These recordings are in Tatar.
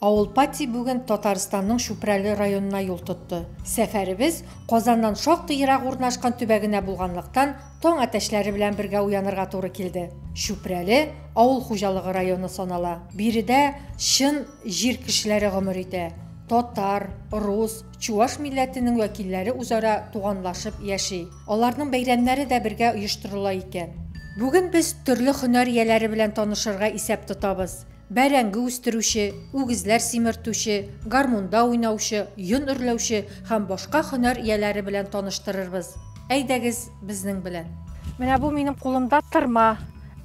Авыл Пати бүген Татарстанның Чүпрәле районына юл тотты. Сәфәребез Казаннан шактый ерак урнашкан төбәгенә булганлыктан, таң әтәчләре белән бергә уянырга туры килде. Чүпрәле авыл хуҗалыгы районы санала. Биредә чын җир кешеләре гомер итә. Татар, рус, чуаш милләтенең вәкилләре үзара туганлашып яши. Аларның бәйрәмнәре дә бергә оештырыла икән. Бүген без төрле һөнәр ияләре белән танышырга исәп тотабыз. Бәрәңге үстерүче, үгезләр симертүче, гармунда уйнаучы, йон эрләүче һәм башка һөнәр ияләре белән таныштырырбыз. Әйдәгез, безнең белән. Менә бу минем кулымда тырма.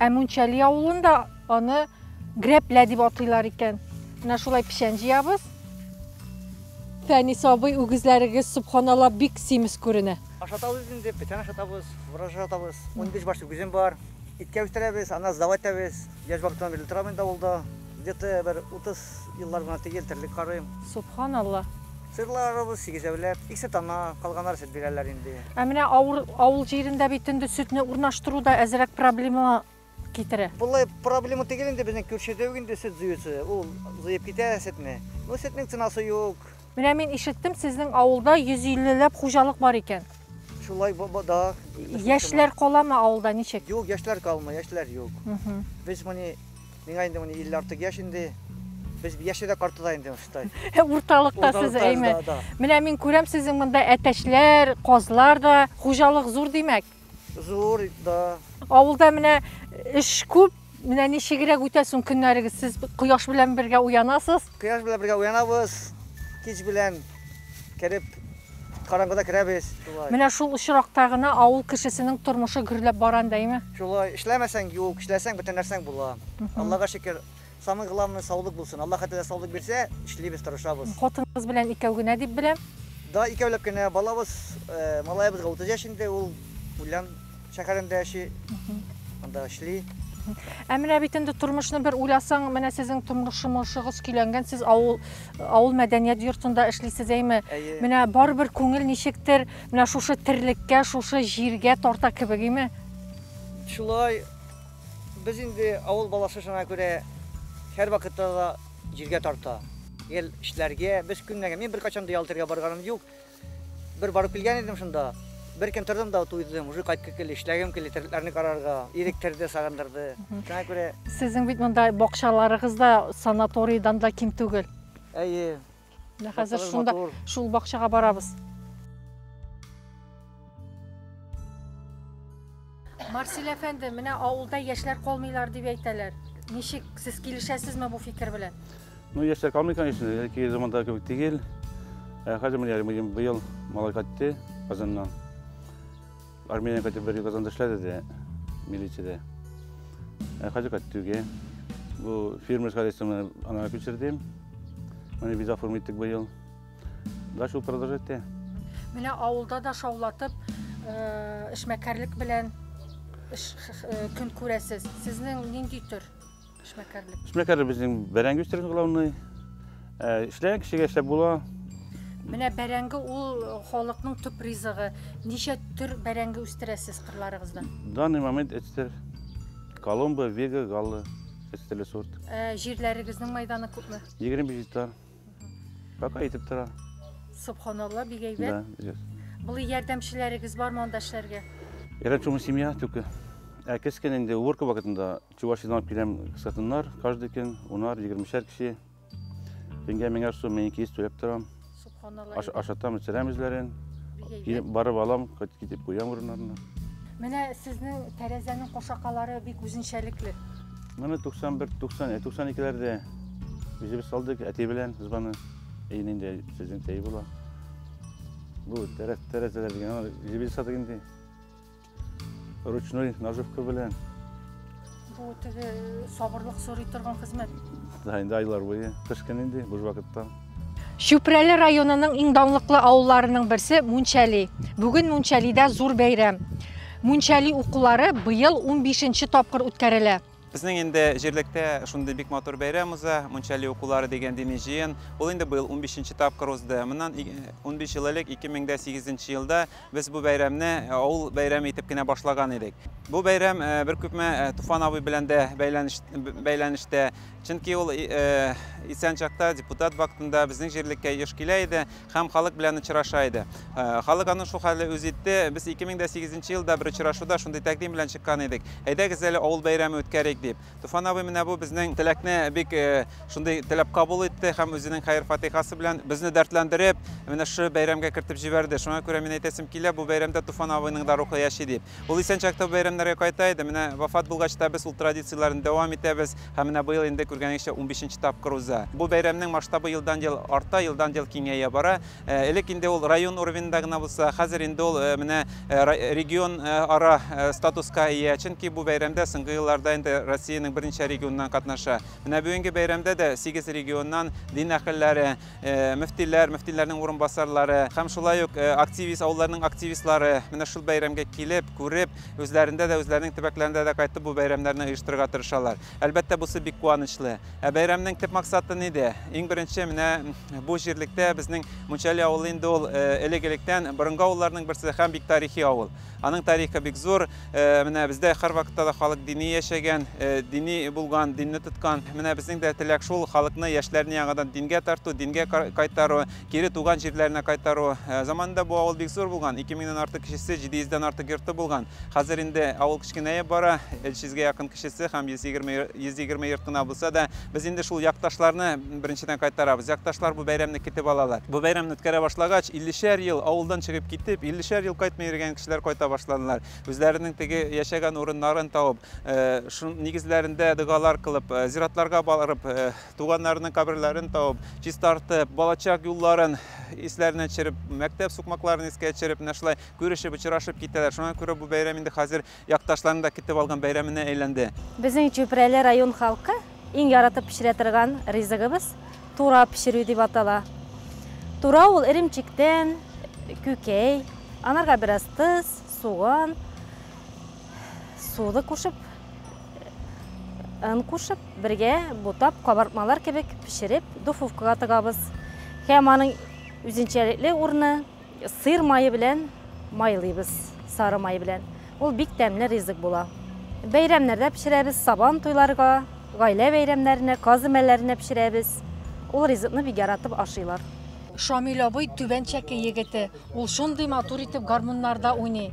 Ә Мунчәли авылында аны грәплә дип атыйлар икән. Менә шулай печән җыябыз. Фәнис абый, үгезләрегез, сөбханалла, бик симез күренә. Ашатабыз инде, печән ашатабыз, фураж ашатабыз. 15 баш үгезем бар. Иткә үстерәбез, аннан сдавать итәбез. Яшь вакыттан бирле торам инде авылда. Где-то бер 30 еллар гына түгел, терлек карыйм. Сөбханалла. Сыерларыбыз сигезәүләп, икесе тана, калганнары сөт бирәләр инде. Ә менә авыр, авыл җирендә бит инде сөтне урнаштыру да әзрәк проблема китерә. Болай проблема түгел инде, безнең күршедә үк инде сөт җыючы, ул җыеп китә сөтне. Ну, сөтнең ценасы юк. Менә мин ишеттем, сезнең авылда 150 ләп хуҗалык бар икән. Шулай да. Яшьләр каламы авылда, ничек? Юк, яшьләр калмый, яшьләр юк. Без моны, миңа инде моны 50 артык яшь инде. Без яше дә карты да инде, считай. Урталыкта сез, әйме? Менә мин күрәм, сезнең монда әтәчләр, казлар да, хуҗалык зур димәк. Зур, да. Авылда менә эш күп. Менә ничегрәк үтә соң көннәрегез? Сез кояш белән бергә уянасыз? Кояш белән бергә уянабыз. Кич белән кереп, караңгыда керәбез. Шулай. Менә шул очракта гына авыл кешесенең тормышы гөрләп бара инде, әйме? Шулай. Эшләмәсәң юк, эшләсәң бөтен нәрсәң була. Аллага шөкер. Самый главный саулык булсын. Аллаһ Тәгалә саулык бирсә, эшлибез, тырышабыз. Хатыныгыз белән икәү генә дип беләм. Да, икәүләп кенә. Балабыз, малаебызга 30 яшь инде, ул Ульян шәһәрендә яши, анда эшли. Ә менә бит инде тормышны бер уйласаң, менә сезнең тормышыгыз көйләнгән, сез авыл авыл мәдәният йортында эшлисез, әйме? Әйе. Менә барыбер күңел ничектер, менә шушы терлеккә, шушы җиргә тарта кебек, әйме? Шулай, без инде авыл баласы шуңа күрә һәрвакытта да җиргә тарта. Гел эшләргә, без көннәргә, мин беркайчан да ял итәргә барганым юк. Бер барып килгән идем шунда. Бер көн тордым да туйдым. Уже кайткы килде, эшләгем килде, терлекләрне карарга. Иректерде, сагындырды. Шуңа күрә. Сезнең бит монда бакчаларыгыз да санаторийдан да ким түгел. Әйе. Менә хәзер шунда шул бакчага барабыз. Марсель әфәнде, менә авылда яшьләр калмыйлар дип әйтәләр. Ничек сез килешәсезме бу фикер белән? Ну, яшьләр калмый, конечно, элеккеге заманда кебек түгел. Ә, хәзер менә минем быел малай кайтты Казаннан. Армиядән кайтып бер ел Казанда эшләде дә, милициядә. Ә, хәзер кайтты өйгә. Бу фермер хозяйствоны ана күчердем. Менә виза оформить иттек быел. Дальше ул продолжать итә. Менә авылда да шаулатып э, эшмәкәрлек белән эш, э, көн күрәсез. Сезнең нинди төр эшмәкәрлек? Эшмәкәрлек безнең бәрәңге үстерү главный. Э, эшләгән кешегә эшләп була. Менә бәрәңге ул халыкның төп ризыгы. Ничә төр бәрәңге үстерәсез кырларыгызда? В данный момент эстер Колумба, Вега, Галла, эстерле сорт. Ә, җирләрегезнең мәйданы күпме? 25 гектар. Пока итеп тора. Субханалла, бик әйбәт. Да, Болай ярдәмчеләрегез бармы анда эшләргә? Ярдәмче семья только. Ә кескен инде уборка вакытында Чувашиядан алып киләм скотыннар, каждый көн унар, егермешәр кеше. Көнгә меңәр сум, 1200 түләп торам. Субханалла. Ашатам, эчерәм үзләрен. Килеп барып алам, китеп куям урыннарына. Менә сезнең тәрәзәнең кошакалары бик үзенчәлекле. Моны 91, 90, 92-ләрдә үзебез салдык, әти белән званы. Өйнең инде сезнең тәй була. Бу тәрәзәләр дигән, үзебез садык инде. Ручной ножовка белән. Бу теге сабырлык сорый торган хезмәт. Да, инде айлар буе, кыш көне инде, буш вакытта. Чүпрәле районының иң данлыклы авылларының берсе Мунчәли. Бүген Мунчәлидә зур бәйрәм. Мунчәли укулары быел 15 нче тапкыр үткәрелә. Безнең инде җирлектә шундый бик матур бәйрәм уза, Мунчәли укулары дигән дини җыен. Ул инде быел 15 тапкыр узды. Моннан 15 ел элек, 2008 елда без бу бәйрәмне авыл бәйрәме итеп кенә башлаган идек. Бу бәйрәм бер күпме Туфан абый белән дә бәйләнештә. Чөнки ул исән чакта, депутат вакытында безнең җирлеккә еш килә иде һәм халык белән очраша иде. Халык аны шул хәле үз итте. Без 2008 елда бер очрашуда шундый тәкъдим белән чыккан идек. Әйдәгез әле авыл бәйрәме үткәрик дип. Туфан абый менә бу безнең теләкне бик шундый теләп кабул итте һәм үзенең хәер-фатихасы белән безне дәртләндереп, менә шушы бәйрәмгә кертеп җибәрде. Шуңа күрә мин әйтәсем килә, бу бәйрәмдә Туфан абыйның да рухы яши дип. Ул исән чакта бу бәйрәмнәргә кайта иде. Менә вафат булгач та без ул традицияләрне дәвам итәбез һәм менә быел инде күргәнегезчә 15 тапкыр уза. Бу бәйрәмнең масштабы елдан-ел арта, елдан-ел киңәя бара. Элек инде ул район уровеньда гына булса, хәзер инде ул менә регион ара статуска ия. Чөнки бу бәйрәмдә соңгы елларда инде Россиянең берничә регионыннан катнаша. Менә бүгенге бәйрәмдә дә 8 регионнан дин әһелләре, мөфтиләр, мөфтиләрнең урынбасарлары һәм шулай ук активист, авылларның активистлары менә шул бәйрәмгә килеп, күреп, үзләрендә дә, үзләренең төбәкләрендә дә кайтып бу бәйрәмнәрне оештырырга тырышалар. Әлбәттә, бусы бик куанычлы. Ә бәйрәмнең төп максаты нидә? Иң беренче менә бу җирлектә безнең Мунчали авылы инде ул элек-электән борынгы авылларның берсе һәм бик тарихи авыл. Аның тарихы бик зур. Менә бездә һәрвакытта да халык дини яшәгән, дини булган, динне тоткан. Менә безнең дә теләк шул, халыкны, яшьләрне яңадан дингә тарту, дингә кайтару, кире туган җирләренә кайтару. Заманында бу авыл бик зур булган, 2000-нән артык кешесе, 700-дән артык йорты булган. Хәзер инде авыл кечкенәеп бара, 300-гә якын кешесе һәм 120 йорт кына булса да, без инде шул якташларны беренчедән кайтарабыз. Якташлар бу бәйрәмне көтеп алалар. Бу бәйрәмне үткәрә башлагач, 50-шәр ел авылдан чыгып китеп, 50-шәр ел кайтмый йөргән кешеләр кайта башладылар. Үзләренең теге яшәгән урыннарын табып, шул нигезләрендә догалар кылып, зиратларга барып, туганнарының каберләрен табып, чистартып, балачак юлларын исләренә төшереп, мәктәп сукмакларын искә төшереп, менә шулай күрешеп, очрашып китәләр. Шуңа күрә бу бәйрәм инде хәзер якташларның да көтеп алган бәйрәменә әйләнде. Безнең Чүпрәле район халкы иң яратып пешерә торган ризыгыбыз тура пешерү дип атала. Тура ул эремчектән, күкәй, анарга бераз тоз, суган, суды кушып, ын кушып, бергә бутап, кабартмалар кебек пешереп, духовкага тыгабыз. Һәм аның үзенчәлекле урыны сыр мае белән майлыйбыз, сары май белән. Ул бик тәмле ризык була. Бәйрәмнәрдә пешерәбез, сабан туйларга, гаилә бәйрәмнәренә, каз өмәләренә пешерәбез. Ул ризыкны бик яратып ашыйлар. Шамил абый Түбән Чәке егете. Ул шундый матур итеп гармуннарда уйный.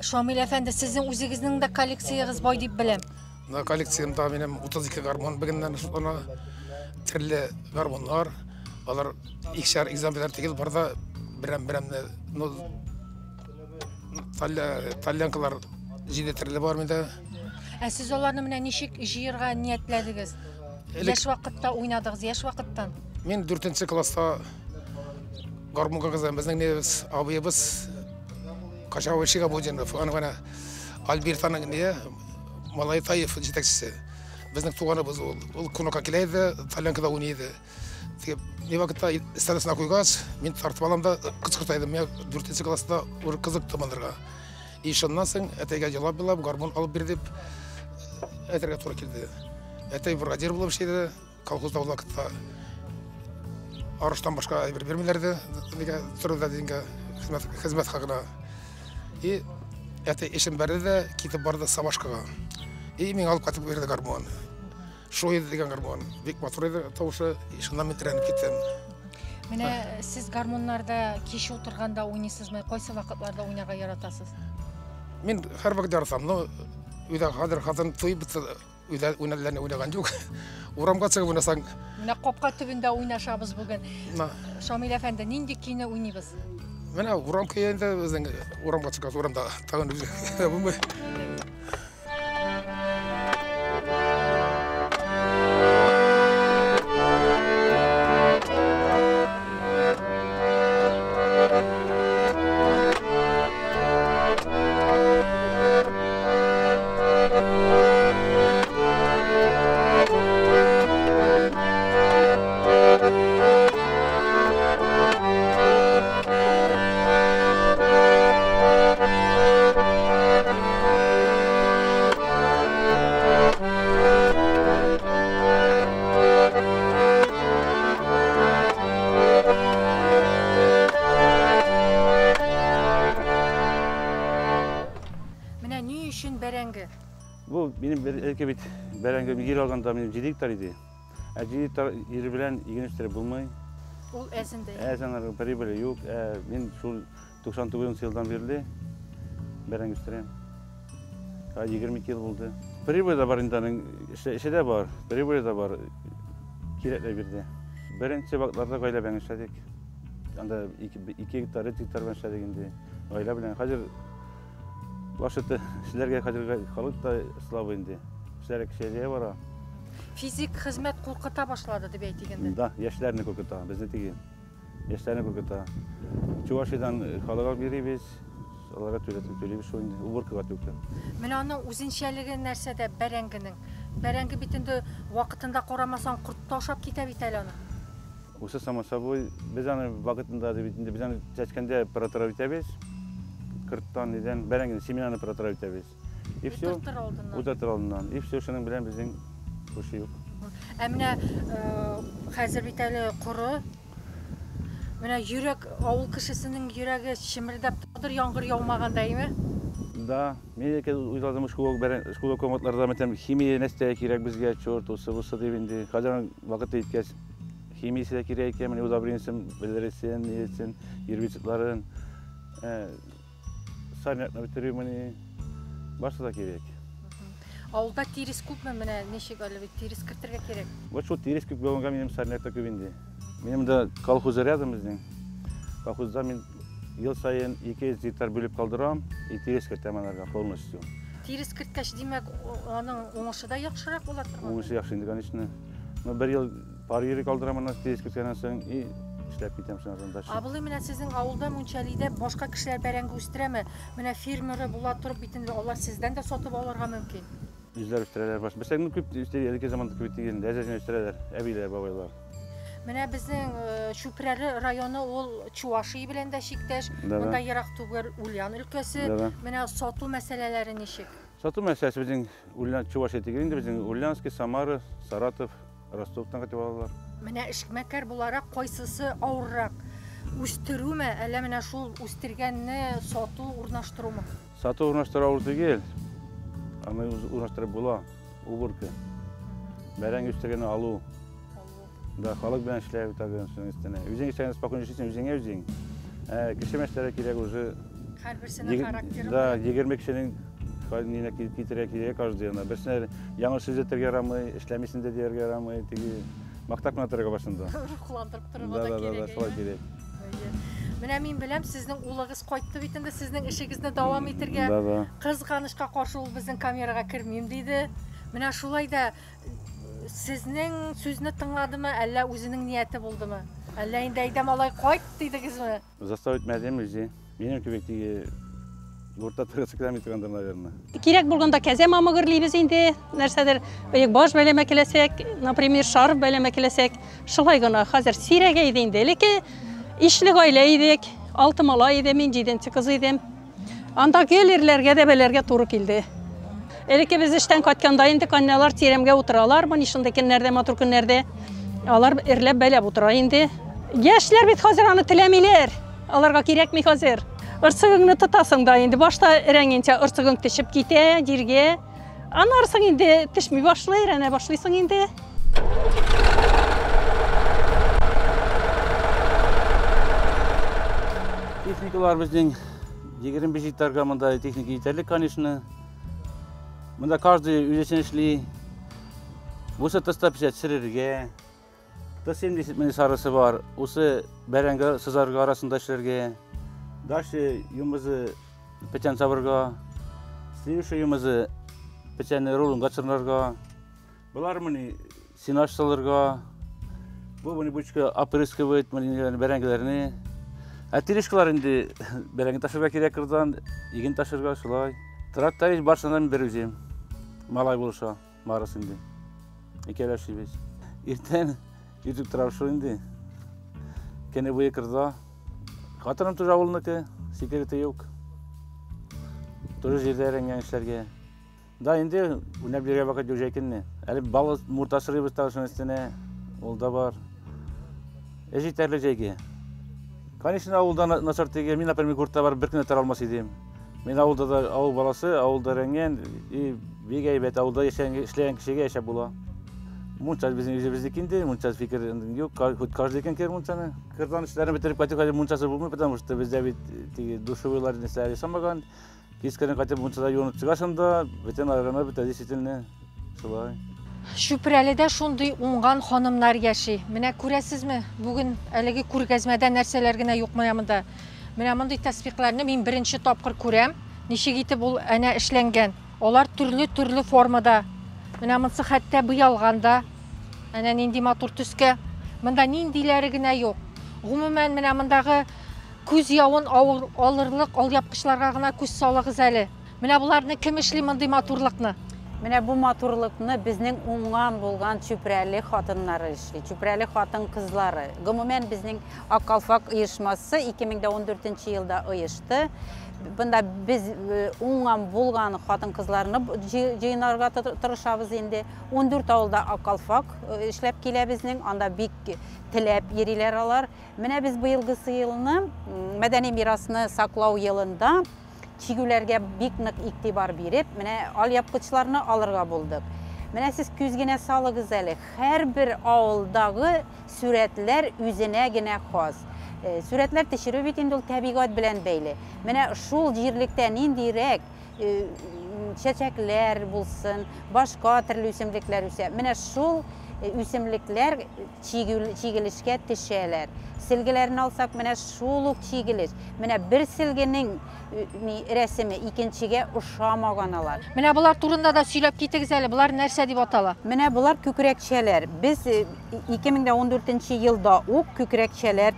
Шамил әфәнде, сезнең үзегезнең дә коллекциягез бай дип беләм. Менә коллекциямдә минем 32 гармун бүгеннән шутлана. Төрле гармуннар. Алар икшәр экземпляр түгел, бар да берәм-берәмне, ну, тальянкалар 7 төрле бар миндә. Ә сез аларны менә ничек җыярга ниятләдегез? Яшь вакытта уйнадыгыз, яшь вакыттан? Мин 4 класста гармунга кызым, безнең небез, абыебыз Кашавы Шигабудинов, аны гына Альбертаның не, Малай Таев җитәкчесе. Безнең туганыбыз ул. Ул кунакка килә иде, тальянкада уйный иде. Теге ни вакытта стенасына куйгач, мин тартып алам да кычкырта идем. Мин 4 класста ур кызыкты монырга. И шуннан соң әтәйгә елап-елап гармун алып бир дип әйтергә туры килде. Әтәй бригадир булып эшләде, колхозда ул вакытта арыштан башка әйбер бирмиләр иде, нигә торуда дигәнгә хезмәт хакына. И әтәй эшен бәрде дә китеп барды Сабашкага. И миңа алып кайтып бирде гармун. Шуй дигән гармун. Бик матур иде тавышы, и шуннан мин терәнеп киттем. Менә сез гармуннарда кич утырганда уйныйсызмы? Кайсы вакытларда уйнарга яратасыз? Мин һәрвакыт яратам, но өйдә хәзер хатын туй бетте, өйдә уйнарларны уйнаган юк. Урамга чыгып уйнасаң. Менә капка төбендә уйнашабыз бүген. Шамил әфәнде, нинди көйне уйныйбыз? Менә урам көе инде безнең урамга чыгабыз, урамда тагын үзе булмый. Ул минем бер элке бит бәрәңге җир алганда минем 7 гектар иде. Ә 7 гектар җир белән иген үстереп булмый. Ул әз инде. Әз анарга прибыль юк. Ә мин шул 99 елдан бирле бәрәңге үстерәм. Ә 22 ел булды. Прибыль дә бар инде аның, эше дә бар, прибыль дә бар. Кирәкләр бирде. Беренче вакытларда гаилә белән эшләдек. Анда 2 гектар, 3 гектар белән эшләдек инде. Гаилә белән. Хәзер башыты эшләргә хәзер халык та слабый инде. Эшләр кешегә бара. Физик хезмәт куркыта башлады дип әйтик инде. Да, яшьләрне куркыта, безне түгел. Яшьләрне куркыта. Чувашиядән халык алып йөрибез. Аларга түләтеп түлибез шул инде, уборкага түгел. Менә аның үзенчәлеге нәрсәдә бәрәңгенең? Бәрәңге бит инде вакытында карамасаң корт та ашап китә бит әле аны. Усы само собой, без аны вакытында дип инде без аны чәчкәндә протравить итәбез. Кырттан нидән бәрәңгене семенаны протравить итәбез. И всё. Утыртыр алдыннан. Утыртыр алдыннан. И всё, шуның белән безнең эше юк. Ә менә хәзер бит әле коры. Менә йөрәк, авыл кешесенең йөрәге чемердәп тордыр, яңгыр яумаганда, әйме? Да, мин яке уйладым, школа коматларда мәтәм химия нәрсә кирәк безгә, чорт, усы, бусы дип инде. Хәзер вакыты җиткәч, химиясе дә кирәк икән, менә удобрениесен белдересен, ниясен, гербицидларын, сорнякны бетерү менә барысы да кирәк. Авылда тирес күпме, менә ничек әле бит тирес кертергә кирәк? Вот шул тирес күп булганга минем сорняк та күп инде. Минем дә колхоз рядом безнең. Колхозда мин ел саен 200 гектар бүлеп калдырам, и тирес кертәм аларга полностью. Тирес керткәч, димәк, аның уңышы да яхшырак була торган? Уңышы яхшы инде, конечно. Но бер ел пар йөри калдырам аны тирес керткәннән соң, и эшләп китәм шуннан дальше. Абылый, менә сезнең авылда Мунчалида башка кешеләр бәрәңге үстерәме? Менә фермеры була торып бит инде алар сездән дә сатып алырга мөмкин. Үзләре үстерәләр. Баш бесәңне күп үстерә, элекке заманда күп дигән, әз-әз үстерәләр, әбиләр, бабайлар. Менә безнең Чүпрәле районы ул Чувашия белән дә чиктәш. Да, да. Монда ерак түгел Ульян өлкәсе. Да, да. Менә сату мәсьәләләре ничек? Сату мәсьәләсе безнең Ульян, Чувашия түгел инде, безнең Ульяновский, Самара, Саратов, Ростовтан кайтып алалар. Менә эшмәкәр буларак кайсысы авыррак? Үстерүме, әллә менә шул үстергәнне сату урнаштырумы? Сату урнаштыру авыр түгел. Аны урнаштырып була. Уборка. Бәрәңге үстергәнне алу. Да, халык белән эшләү тагын шуның өстенә. Үзең эшләгәндә спокойно эшлисең, үзеңә үзең. Кеше мәсьәләре кирәк уже. Һәрберсенең характеры Да, бар. 20 кешенең нинә китерә кирәк каждый ана. Берсенә яңа сүз әйтергә ярамый, эшләмисең дә дияргә ярамый, теге мактап кына торырга башында. Рухландырып торырга Да, да да, да, кирәк, да, шулай әйме? кирәк. Әйе. Менә мин беләм, сезнең улыгыз кайтты бит инде, сезнең эшегезне дәвам итергә. Да, да. Кызганычка каршы ул безнең камерага кермим диде. Менә шулай да сезнең сүзне тыңладымы, әллә үзенең нияте булдымы? Әллә инде әйдә малай кайт дидегезме? Заставить итмәдем үзе. Минем кебек теге урта торгысы килми торгандыр, наверное. Кирәк булганда кәзә мамык эрлибез инде, нәрсәдер, бөек баш бәйләмә киләсәк, например, шарф бәйләмә киләсәк, шулай гына хәзер сирәк иде инде. Элекке ишле гаилә идек, 6 малай иде, мин 7 кыз идем. Анда гел ирләргә дә бәләргә туры килде. Элекке без эштән кайтканда инде каннялар тирәмгә утыралар, моны шундый көннәрдә, матур көннәрдә алар эрләп бәйләп утыра инде. Яшьләр бит хәзер аны теләмиләр. Аларга кирәкми хәзер. Ырсыгыңны тотасың да инде, башта эрәнгәнчә ырсыгың төшеп китә җиргә. Аннары инде төшми башлый, эрәнә башлыйсың инде. Техникалар безнең 25 гектарга монда техника җитәрлек, конечно. Монда каждый үзе өчен эшли. Бусы тыста пешә төшерергә. Т-70 мең сарысы бар. Усы бәрәңге сызарга арасында эшләргә. Дальше юмызы печән сабырга. Следующий юмызы печәнне рулонга чорнарга. Булар моны сенаж салырга. Бу моны бучка опрыскивать моны бәрәңгеләрне. Ә тележкалар инде бәрәңге ташырга кирәк кырдан, иген ташырга шулай. Тракторист барсыннан бер үзем. Малай булыша, барысы инде. Икәүләшибез. Иртән иртүк торабыз шул инде. Көне буе кырда. Хатыным тоже авылныкы, секреты юк. Тоже җирдә өйрәнгән эшләргә. Да инде уйнап йөргән вакыт юк җәй. Әле бал мурта сырыйбыз тагы шуның өстенә. Ул да бар. Эш җитәрлек җәйгә. Конечно, авылда начар түгел. Мин, например, гуртта барып бер көн дә тора алмас идем. Мин авылда да авыл баласы, авылда өйрәнгән, и Бик әйбәт, авылда яшәгән, эшләгән кешегә яшәп була. Мунча безнең үзебезнеке инде, мунча фикер юк, хоть каждый көн кер мунчаны. Кырдан эшләрен бетереп кайтып, хәзер мунчасы булмый, потому что бездә бит теге душевыйлар нәрсәләр ясамаган. Кич кырын кайтып мунчада юынып чыгасың да, бөтен аргана бетә, действительно, шулай. Чүпрәледә шундый уңган ханымнар яши. Менә күрәсезме, бүген әлеге күргәзмәдә нәрсәләр генә юк менә монда. Менә мондый тәсбихләрне мин беренче тапкыр күрәм. Ничек итеп ул әнә эшләнгән. Алар төрле-төрле формада. Менә монсы хәтта буялган да. Әнә нинди матур төскә. Монда ниндиләре генә юк. Гомумән, менә мондагы күз явын алырлык алъяпкычларга гына күз салыгыз әле. Менә боларны кем эшли мондый матурлыкны? Менә бу матурлыкны безнең уңган булган Чүпрәле хатыннары эшли, Чүпрәле хатын-кызлары. Гомумән, безнең Ак калфак оешмасы 2014 елда оешты. Бында без уңган булган хатын-кызларны җыйнарга тырышабыз инде. 14 авылда Ак калфак эшләп килә безнең, анда бик теләп йөриләр алар. Менә без быелгысы елны мәдәни мирасны саклау елында чигүләргә бик нык игътибар биреп, менә алъяпкычларны алырга булдык. Менә сез күз генә салыгыз әле, һәрбер авылдагы сурәтләр үзенә генә хас. Сурәтләр төшерү бит инде ул табигать белән бәйле. Менә шул җирлектә ниндирәк чәчәкләр булсын, башка төрле үсемлекләр үсә. Менә шул үсемлекләр чигелешкә төшәләр. Силгеләрне алсак, менә шул ук чигелеш. Менә бер силгенең рәсеме икенчегә ошамаган алар. Менә болар турында да сөйләп китегез әле. Болар нәрсә дип атала? Менә болар күкрәкчәләр. Без 2014 елда ук күкрәкчәләр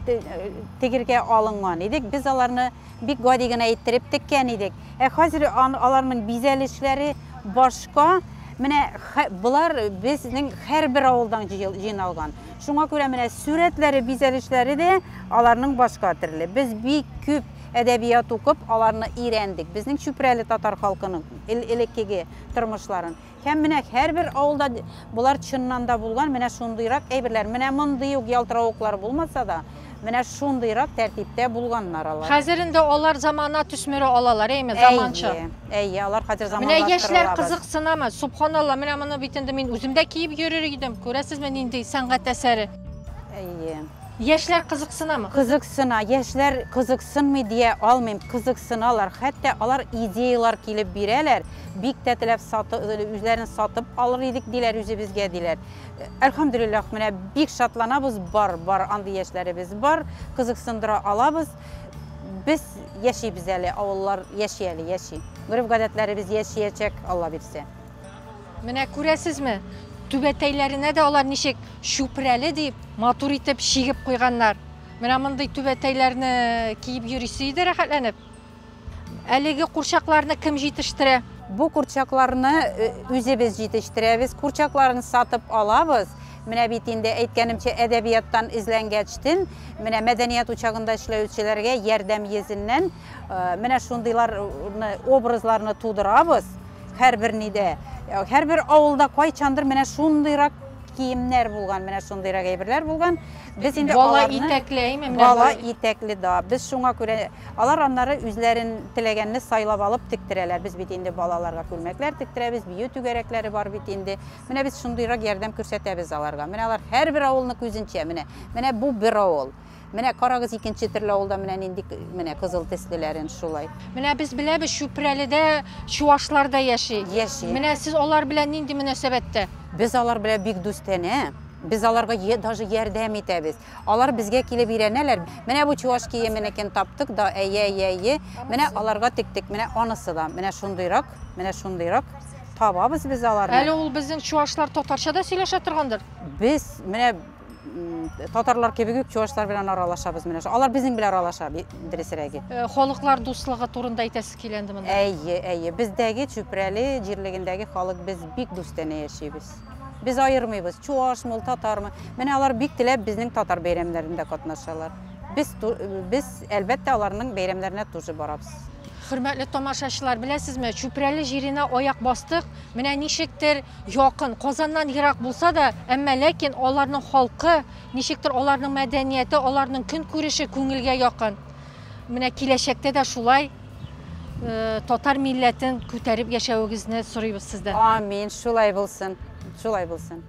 тегергә алынган идек. Без аларны бик гади генә иттереп теккән идек. Ә хәзер аларның бизәлешләре башка. Менә болар безнең һәрбер авылдан җыйналган. Шуңа күрә менә сүрәтләре, бизәлешләре дә аларның башка төрле. Без бик күп әдәбият укып, аларны өйрәндек. Безнең Чүпрәле татар халкының элеккеге тормышларын. Һәм менә һәрбер авылда болар чыннан да булган менә шундыйрак әйберләр. Менә мондый ук ялтыравыклар булмаса да, менә шундыйрак тәртиптә булганнар алар. Хәзер инде алар замана төсмере алалар, әйме, заманча. Әйе, әйе, алар хәзер Менә яшьләр заманлаштырыла. кызыксынамы? Субханалла, менә моны бит инде мин үзем дә киеп йөрер идем. Күрәсезме, нинди сәнгать әсәре? Әйе. Яшьләр кызыксынамы? Кызыксына, яшьләр кызыксынмый дия алмыйм, кызыксыналар. Хәтта алар идеялар килеп бирәләр, бик тә теләп үзләрен сатып алыр идек диләр үзебезгә диләр. Әлхәмдүлилләһ, менә бик шатланабыз, бар, бар андый яшьләребез бар, кызыксындыра алабыз. Без яшибез әле, авыллар яши әле, яши. Гореф-гадәтләребез яшиячәк, Алла бирсә. Менә күрәсезме, түбәтәйләренә дә алар ничек Чүпрәле дип матур итеп чигеп куйганнар. Менә мондый түбәтәйләрне киеп йөрисе иде рәхәтләнеп. Әлеге курчакларны кем җитештерә? Бу курчакларны үзебез җитештерәбез. Курчакларын сатып алабыз. Менә бит инде әйткәнемчә әдәбияттан эзләнгәчтен, менә мәдәният учагында эшләүчеләргә ярдәм йөзеннән менә шундыйларны образларны тудырабыз. Һәрбер нидә, һәрбер авылда кайчандыр менә шундыйрак киемнәр булган, менә шундыйрак әйберләр булган. Без инде бала аларны итәкле, әйме? Менә бала итәкле, да. Без шуңа күрә алар аннары үзләрен теләгәнне сайлап алып тектерәләр. Без бит инде балаларга күлмәкләр тектерәбез, бию түгәрәкләре бар бит инде. Менә без шундыйрак ярдәм күрсәтәбез аларга. Менә алар һәрбер авылны күзенчә, менә, менә бу бер авыл. Менә карагыз икенче төрле авылда менә нинди менә кызыл төслеләрен шулай. Менә без беләбез, Чүпрәледә чуашлар да яши. Яши. Менә сез алар белән нинди мөнәсәбәттә? Без алар белән бик дустанә. Без аларга даже ярдәм итәбез. Алар безгә килеп өйрәнәләр. Менә бу чуаш киеменекен таптык да, әйе, әйе, әйе. Менә аларга тектек. Менә анысы да, менә шундыйрак, менә шундыйрак табабыз без аларны. Әле ул безнең чуашлар татарча да сөйләшә торгандыр. Без менә татарлар кебек үк чуашлар белән аралашабыз менә. Алар безнең белән аралаша, дөресрәге. Халыклар дуслыгы турында әйтәсе килә инде монда. Әйе, әйе. Бездәге Чүпрәле җирлегендәге халык без бик дустанә яшибез. Без аермыйбыз, чуашмы, татармы. Менә алар бик теләп безнең татар бәйрәмнәрендә катнашалар. Без әлбәттә аларның бәйрәмнәренә тоже барабыз. Хөрмәтле тамашачылар, беләсезме, Чүпрәле җиренә аяк бастык. Менә ничектер якын, Казаннан ерак булса да, әмма ләкин аларның халкы, ничектер аларның мәдәнияте, аларның көнкүреше күңелгә якын. Менә киләчәктә дә шулай татар милләтен күтәреп яшәвегезне сорыйбыз сездән. Амин, шулай булсын, шулай булсын.